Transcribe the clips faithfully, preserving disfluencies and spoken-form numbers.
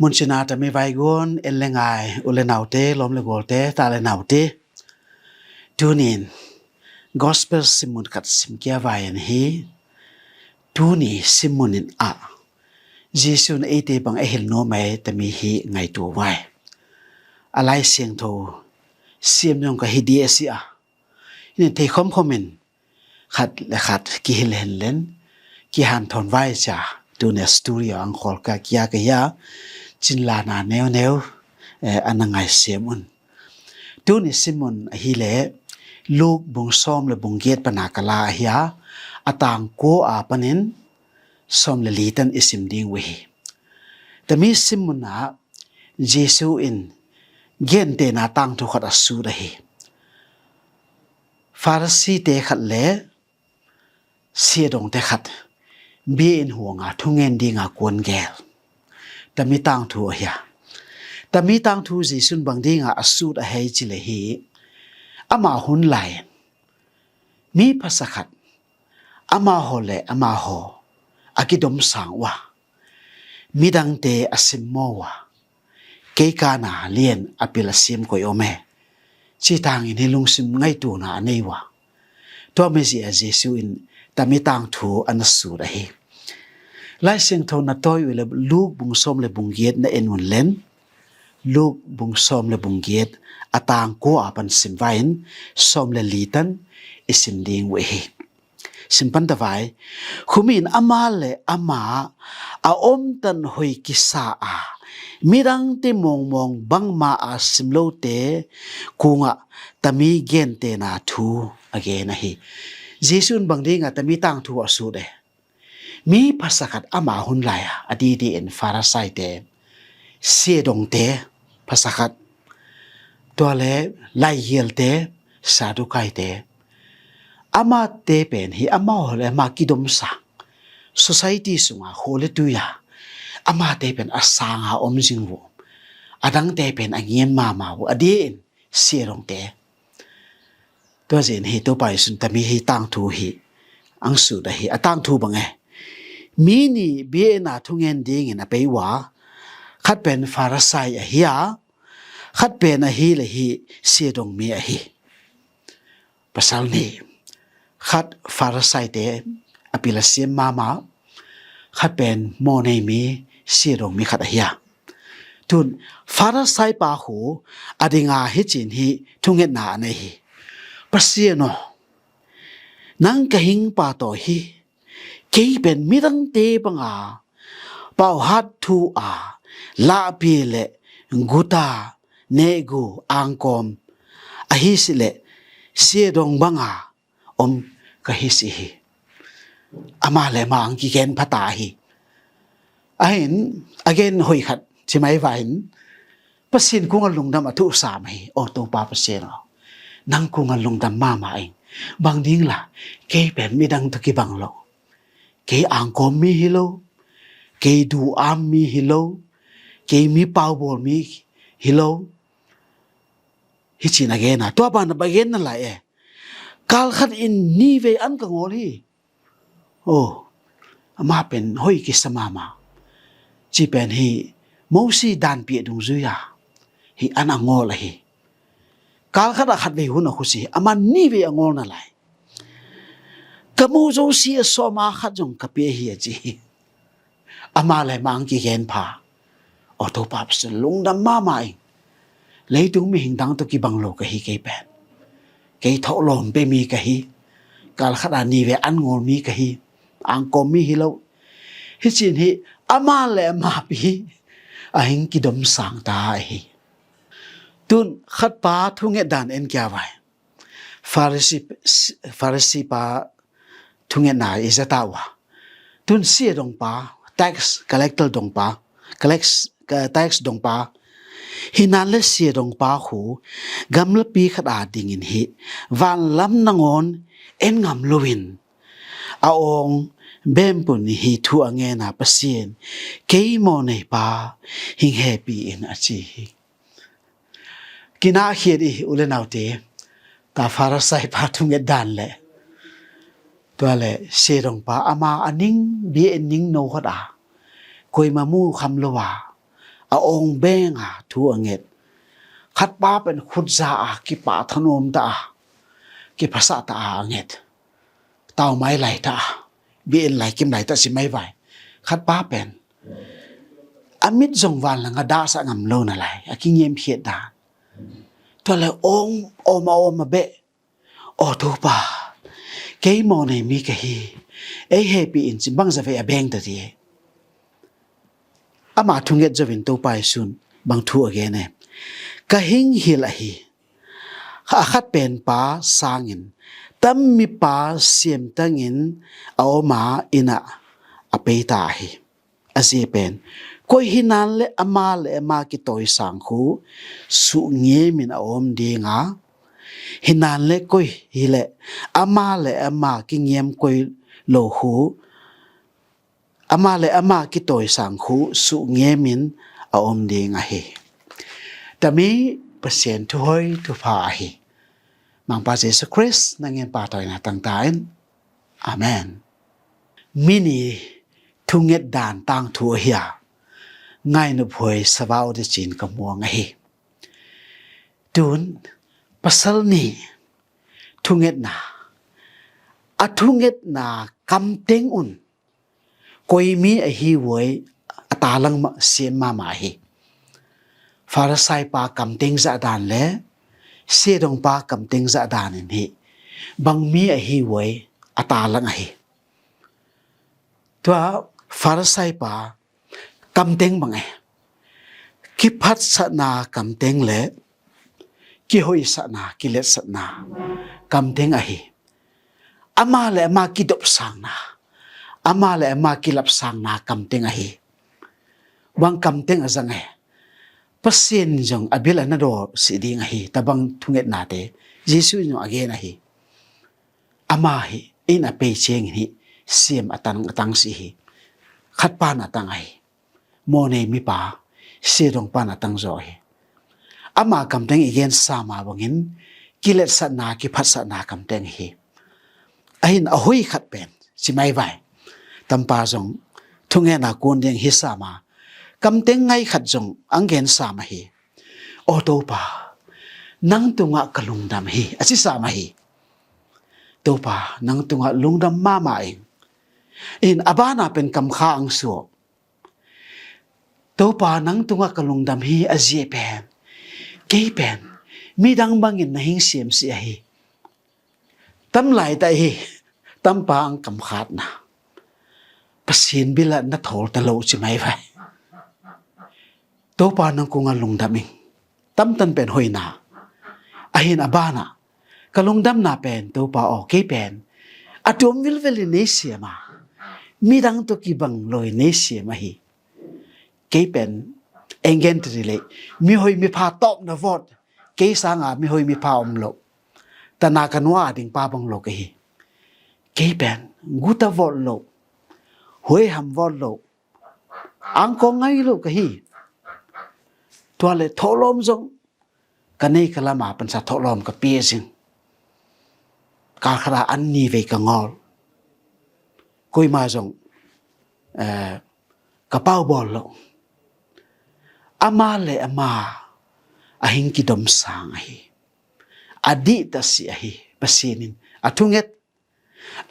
Muncina tami vaiguan en le ngai u le naute, lawm le gualte, ta le naute, tunin gospel simmun khat simkia vai-in hi. Tuni simmun in ah Jesu in eite bang a hilh nuam ei tami hi ngaitu vai. A Lai Siangtho siam zong ka hi di a si a, in thei khomkhom in khat le khat kihil henlen, kihanthawn vai cia, tuni a studio ang khawl ka kia ka hia, cinlana neuneu, eh, a na ngaisiam un. Tuni simmun ahileh Luke bung sawm le bung giat pana ka la ahia, a tang kua a panin sawm le li tan i sim ding uh hi. Tami simmun ah Jesu in gentehna tangthu khat a sut ahi. Pharisee-te khat le siadongte khat bia in huanga thungen dinga kuan gel. Tami tangthu ahia. Tami tangthu Jesu in bang dinga a sut a hei ci le hi. Ama hun lai-in mi phasa khat, amaho le amaho a kidomsang uh a, midangte a simmaw uh a, kei kana lian a pil a siam koi om e, ci tangin hi lungsim ngaituna a nei uh a. Tua mizia Jesu in tami tangthu a na sut ahi. Lai Siangtho na tawi uh le Luke bung sawm le bung giat na en un len, Luke bung sawm le bung giat a tang kua a pan sim vai-in sawm le li tan i sim ding uh hi. Sim pan ta vai. Khumin ama le ama a omtan hoi kisa a, midangte mawngmawng bangma a sim lote kungah tami gentehna thu a gen ahi. Jesu in bang dinga tami tangthu a sut e. Mi phasa khat ama hun lai-a, a didi in Pharisee-te, siadongte, phasa khat, tua le laihialte, Saddukai-te, amate pen hi amaho le ama kidomsa, society sunga khaw le tui-a amate pen a sanga om zing uh, a dangte pen a ngian mama uh, a di in siadongte. Tua zin hi Topa Jesu in tami hi tangthu hi ang sut ahi. A tangthu bang e. Mi nih bia inn a thungen dingin a pei uh a, khat pen Pharisee ahi a, khat pen ahi le hi siadong mi ahi. Pasal nih, khat Pharisee-te a pil a siam mama, khat pen mawhnei mi, siadong mi khat ahi a. Tun Pharisee pa khu a dinga hi cin hi thungetna a nei hi. Pasian aw, nang ka hingpa tawh hi, kei pen midangte banga pauhat thu a, lahpi le guta, nehgu, angkawm ahi sileh siadong banga om ka hi si hi. Ama le ama ang kigen phata ahi. Ahin a gen hoi khat ci mai vain Pasian kungah lungdam a thuhsam ahi. Aw Topa Pasian aw, nang kungah lungdam mama ing. Bang ding la kei pen midang tawh kibang lo. Kei angkawm mi hi lo, kei duam mi hi lo, kei mi paubawl mi hi lo. Hi cin a gen a, tua ban a ba gen na lai e. Kalkhat in ni vei an ka ngawl hi. Oh, ama pen hoi kisa mama. Ci pen hi Mosi danpi a dungzui a hi an a ngawl ahi. Kalkhat a khat vei hun a khusi hi, ama ni vei a ngawl na lai. Ka mu zosi a sawma khat zong ka pia hi a ci hi. Ama le ama ang kigen pha. Aw Topa Pasian, lungdam mama ing. Leitung mihing dang tawh kibang lo ka hi kei pen. Kei thawhlawm pe mi ka hi. Kalkhat a ni vei an ngawl mi ka hi. Angkawm mi hi lo. Hi cin hi ama le ama pi a hing kidomsang ta ahi. Tun khat pa thunget dan en kia vai. Pharisee, Pharisee pa thungetna i zata uh a. Tun siadong pa, tax collector dong pa, collect, tax dong pa. Hi nan le siadong pa khu gamlapi khat a dingin hi vanlam nangawn en ngam loin a awng bempun hi thu a ngen a, Pasian, kei mawhnei pa hing hehpih in, a ci hi. Kinah khiat i u le naute, ta Pharisee pa thunget dan le tua le siadong pa ama a ning bia in ning no khat a, koima mu kham lo a, a awng benga thu a nget. Khatpa pen khutza a kipah thanuam ta a, kiphasah ta a a nget. Taumai lai ta a, biain lai kim lai ta si mai vai. Khatpa pen a mit zong vanlanga dahsah ngam lo na lai, a kingem khiat dan. Tua le awng awm a awm a beh, "Aw Topa, kei mawhnei mi ka hi, ei hehpih in," ci bang zavei a beng ta ti. Ama thunget zovin Topa Jesu'n bang thu a gen e? "Ka hing hilh ahi, a khat penpa sangin tammipa siamtangin a om a, inn ah a pei ta ahi. A zia pen koi hinan le ama le ama kitawisang khu suhngemin a om dinga, hinan le koi hileh ama le ama kingem koi lo khu, ama le ama kitawisang khu suhngemin a om ding ahi." Tami Pasian thuhoi thupha ahi. Mangpa Jesu Khrist na ngen pahtawina tangta in. Amen. Mini thunget dan tangthu ahi a, ngainop huai savau de cin ka muang ahi. Tun pasal ni thungetna, a thungetna kamteng un koi mi ahi huai a talang ma, siam mahmah ahi. Farisai pa kamteng zah dan le siadong pa kamteng zah dan in hi bang mi ahi huai a talang ahi. Tua Farisai pa kamteng bang e, kiphatsakna kamteng le kihoihsakna, kiletsakna kamteng ahi. Ama le ama kidopsangna, ama le ama kilapsangna kamteng ahi. Bang kamteng a zang e? Pasian zong a bil a na daw si ding ahi. Tabang thungetnate Jesu in zong a gen ahi. Ama hi inn a pei ciangin hi siam a tang, a tang si hi. Khatpa na tang ahi. Mawhnei mipa, siadong pa na tang zaw hi. Ama kamteng i gen sama bangin kiletsakna, kiphatsakna kamteng hi. Ahin a hui khat pen si mai vai. Tampa zong thungetna kun ding hi sama kamteng ngai khat zong ang gen sama hi. "Aw Topa, nang tungah ka lungdam hi," a ci sama hi. "Topa, nang tungah lungdam mahmah ing." In a bana pen kamkha ang suak. "Topa, nang tungah ka lungdam hi," a zia pen, "Kei pen midang bangin na hing siam si ahi." Tam lai ta hi, tampa ang kamkhatna. Pasian bila na thawl ta lo ci mai vai. "Topa, nang kungah lungdam ing." Tamtan pen hoina. Ahin a bana, "Ka lungdamna pen, Topa aw, kei pen a tuam vilvelin nei siam a, midang tawh kibang loin nei siam ahi. Kei pen enggen tiri lei, mihoi mipha tawpna vawt, kei sanga mihoi mipha om lo. Tana ka nua a ding pa bang lo ka hi. Kei pen guta vawt lo, huaiham vawt lo, angkawng ngai lo ka hi. Tua le thawhlawm zong ka nei ka lama pansa thawhlawm ka pia zing. Kalkhata an ni vei ka ngawl. Koima zong, eh, ka pau bawl lo." Ama le ama a hing kidomsang ahi. A dihta si ahi. Pasian in a thunget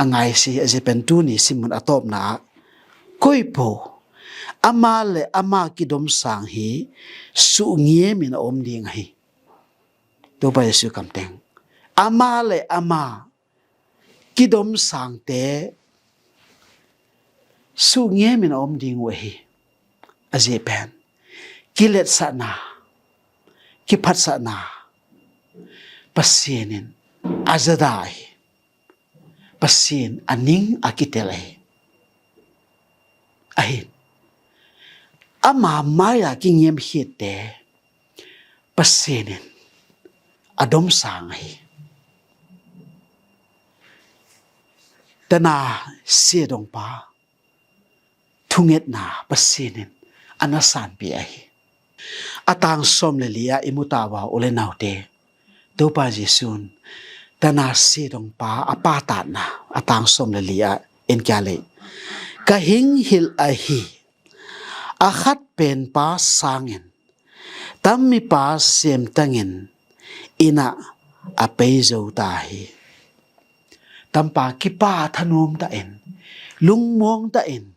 a ngai si, a zipen tuni simun a tawpna ah, koipo ama le ama kidomsang hi suhngemin a om ding ahi. Topa Jesu kamteng, ama le ama kidomsangte suhngemin a om ding uh ahi. A zipen kiletsakna, kiphatsakna Pasian in a zada ahi. Pasian a ning a kitel ahi. Ahi. Ama mai-a kingem khiatte Pasian in a domsang ahi. Tana siadongpa thungetna Pasian in a na sanpih ahi. A tang sawm le li-ah i mu ta uh a, u le naute, Topa Jesu'n tana siadongpa a patatna a tang sawm le li-ah en kia lei, "Ka hing hilh ahi, A khat penpa sangin tammipa semtangin inn ah a pei zo ta hi. Tampa kipa thanuam tahin, lungmuang tahin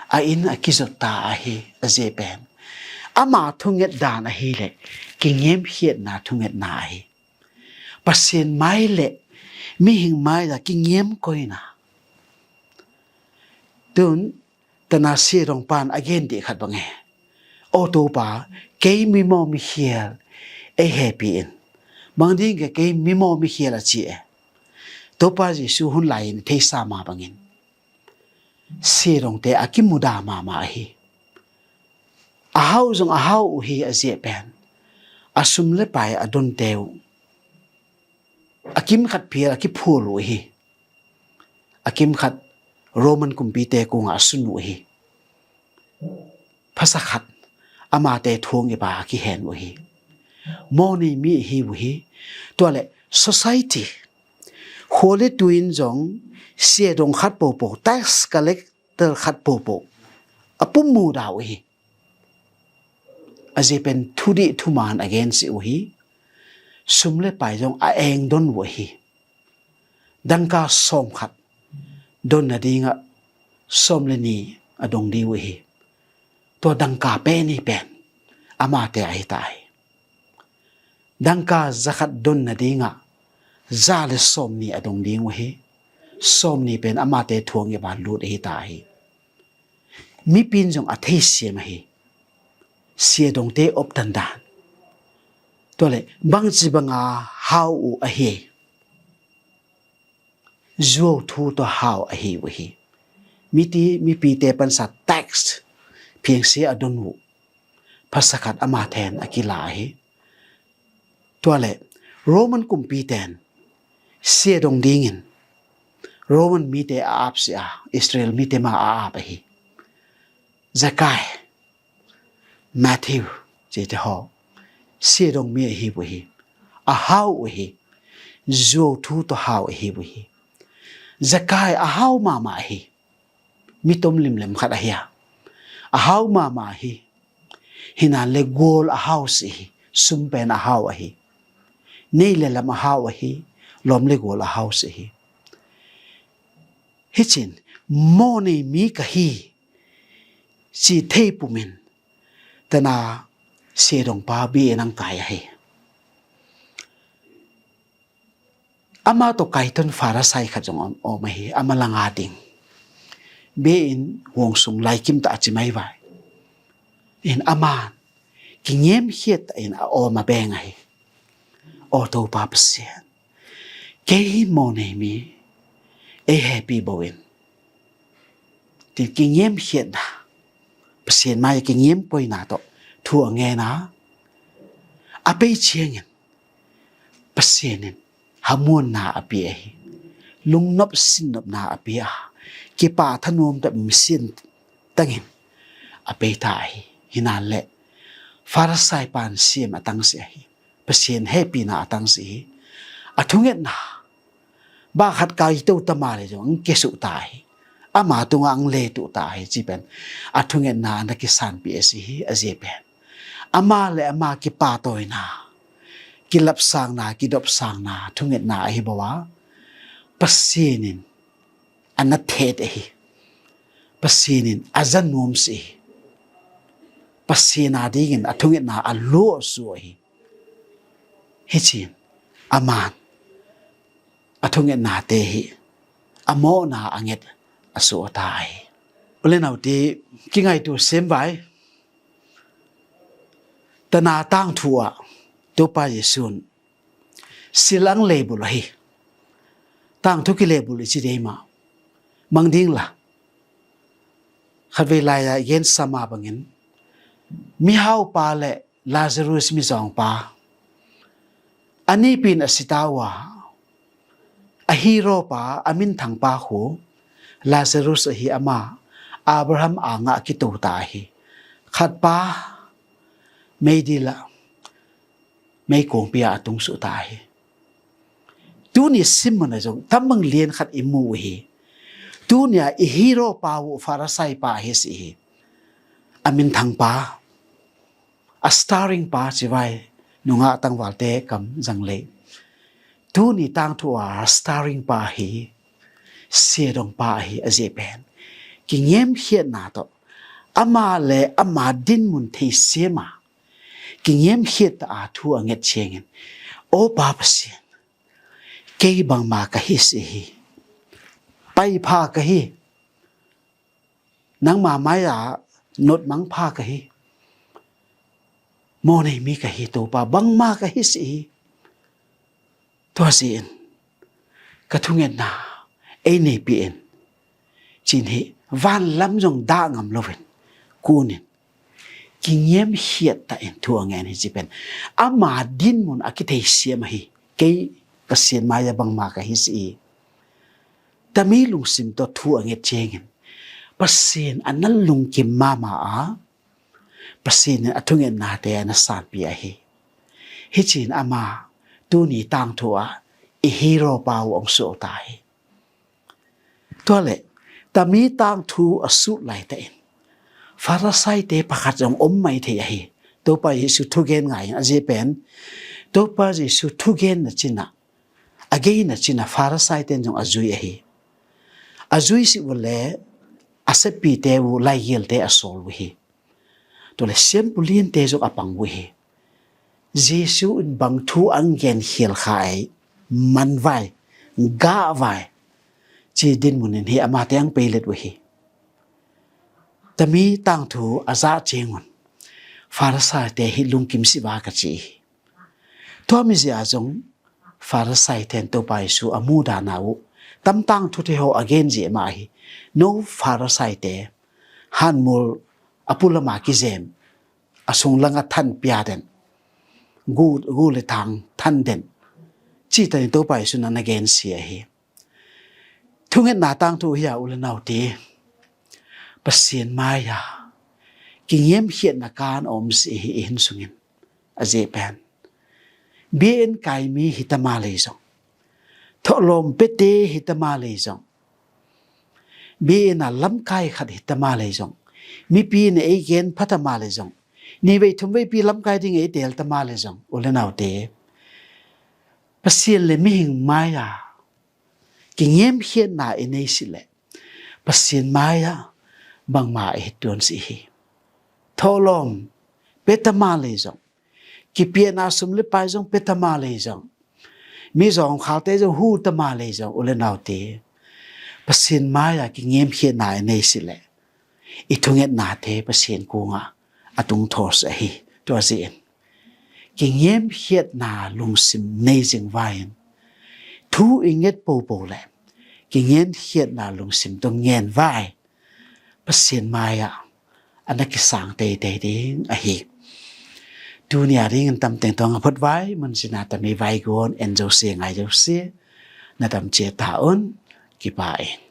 a inn a kizot ta ahi. A zia pen ama thunget dan ahileh kingiamkhiatna thungetna ahi. Pasian mai le mihing mai la kingiam koina. Tun tana siadong pan a gen dih khat bang e. Aw Topa, kei mimaw mikhial ei hepi in. Bang ding ke kei mimaw mikhial a ci e. Topa Jesu hun lai-in theisa ma bangin siadongte a kimuda mahmah ahi. A hau zong a hau uh hi a zia pen a sum le pai a donte uh a kimkhat phial a kiphual uh hi. A kimkhat Roman kumpite kungah a sun uh hi. Phasakhat amate thuang i ba a kihen uh hi. Mawni mi ahi uh hi. Tuale society khuale tuin zong siadong khat popo, tax collector khat popo a pum muda uh hi. A zia pen thudih thuman a gensi uh hi. Sum le pai zong a eng don uh hi. Dangka sawmkhat don nadingah sawm le ni a dong ding uh hi. Tua dangka peni pen amate ahi ta hi. Dangka zakhat don nadingah za le sawm ni a dong ding uh hi. Sawm ni pen amate thuang i ban lut ahi ta hi. Mipin zong a theisiam ahi. Siadongte optan dan. Tuale bangci banga hau uh ahi. Zuau thu tua hau ahi uh hi. Miti mipite pansa tax phiangsia a don uh phasakhat ama then a kila ahi. Tuale Roman kumpiten siadong dingin Roman mite a apsi a Israel mite ma a ap ahi. Zakai, Matthew cite haw siadong mi ahi uh hi. A hau uh hi. Zuau thu tua hau ahi uh hi. Zakai a hau mahmah ahi. Mitom limlem khat ahi a, a hau mahmah ahi. Hinan le gual a hau si hi. Sum pen a hau ahi. Nei le lam a hau ahi. Lawm le gual a hau si hi. Hicin mawni mi ka hi ci thei pumin tana siadongpa bia nang kai ahi. Ama tawh kaiton Farisai khat zong om ahi. Ama langa ding bia in huangsung laikim ta a ci maivai in ama kingiamkhiat ta in a awm a beng ahi. Aw Topa Pasian, kei hi mawni mi ei hepi bo in. Tin kingiamkhiatna Pasian mai a kingiam koina tawh thu a ngena a pei ciangin Pasian in hamuanna a pia ahi. Lungnop sinnopna a pia a kipa thanuam ta misian tangin a pei ta ahi. Hinan le Farisai pan siam a tangsi ahi. Pasian hehpihna a tangsi hi. A thungetna bakhat kaito tama le zong ang kesuh ta hi. Ama tunga ang letuh ta hi ci pen a thungetna a na kisanpih a si hi. A zia pen ama le ama kipatawina kilapsangna kidopsangna thungetna ahi bo a Pasian in a na thet ahi. Pasian in a za nuam si hi. Pasian a dingin a thungetna a luahsu ahi. Hicin aman a thungetnate hi a mawhna a nget a suahta ahi. Ulenaute kingaitu semvai tana tangthu ah Topa Jesu'n silang leibul ahi. Tangthu kileibul i ci dei mah mang ding la khatvei lai-a i gen sama bangin mihaupa le Lazarus mizawngpa a nipin a sita uh a a hiropa a minthangpa khu Lazarus ahi ama Abraham angah a kito ta ahi. Khatpa meidil ah meikongpi ah a tungsuh ta ahi. Tuni simmun a zong tambang lian khat i mu uh hi. Tunia i hiropa uh Farisai pa ahi si hi. a minthang pa, a starring pa ci vai, nungah tangvalte kam zang lei. Tuni tangthu a starring pa hi, siadong pa hi a zia pen kingiamkhiatna tawh ama le ama dinmun theisiam a, kingiamkhiat ta a thu a nget ciangin, "Aw Pa Pasian, kei bangma ka hi si hi. Paipha ka hi. Nangma mai-ah notmang pha ka hi. Mawhnei mi ka hi, Topa, bangma ka hi si hi. Tua zin ka thungetna ei neipi in," cin hi. Vanlam zong dah ngam loin kunin, kingiamkhiat ta in thu a ngen hi ci pen, ama dinmun a kitheisiam ahi, "Kei Pasian mai-ah bangma ka hi si hi." Tami lungsim tawh thu a nget ciangin, Pasian a na lungkim mahmah a, Pasian in a thungetnate a na sanpi ahi. Hi cin ama tuni tangthu a i hero pa uh hong suak ta hi. Tua le, tami tangthu a sut laitakin Farisaite pakhat zong om mai thei ahi. Topa Jesu thugen ngai in a zia pen, Topa Jesu thugen na cin a, a gei na cin a Farisaite in zong a zui ahi. A zui si uh le, a sepite uh laigilte a sawl uh hi. Tua le siampu linte zong a pang uh hi. Jesu in bang thu ang gen khial kha ei, man vai, gah vai, ci dinmun in hi amate ang peilet uh hi. Tami tangthu a zah ciangun Farisaite hi lungkim si va ka ci hi. Tua mizia zong Farisaite in Topa Jesu a mudana uh, tam tangthu te ho a gen zia mah hi. "No Farisaite, hanmul a pulama kizem, a sunglanga than pia den, gu, gu le thang than den," ci ta in Topa Jesu na na gen sia hi. Thungetna tangthu hi a u le naute, Pasian mai-ah kingiamkhiatna kan a om si hi i hin sungin. A zia pen, biain kai mi hi ta ma lei zong, thohlawm pete hi ta ma lei zong, biain a lamkai khat hi ta ma lei zong, mipi in ei gen pha ta ma lei zong, nivei thumveipi lamkai ding ei teel ta ma lei zong, u le naute, Pasian le mihing mai-ah kingiamkhiatna i nei si leh, Pasian mai-ah bangma i hi tuan si hi. Thohlawm pia ta ma lei zong, kipiahna sum le pai zong pia ta ma lei zong, mi zawngkhalte zong hu ta ma lei zong, u le naute, Pasian mai-ah kingiamkhiatna i nei si leh, i thungetnate Pasian kungah a tungthaw si ahi. Tua zin kingiamkhiatna lungsim nei zing vai in, thu i nget popo le kingiamkhiatna lungsim tawh ngen vai, Pasian mai-ah a na kisang teitei ding ahi. Tuni a dingin tamteng tawng a phot vai, mun sina tami vai guan en zo si, ngai zo si, na tam cia ta un. Kipa in.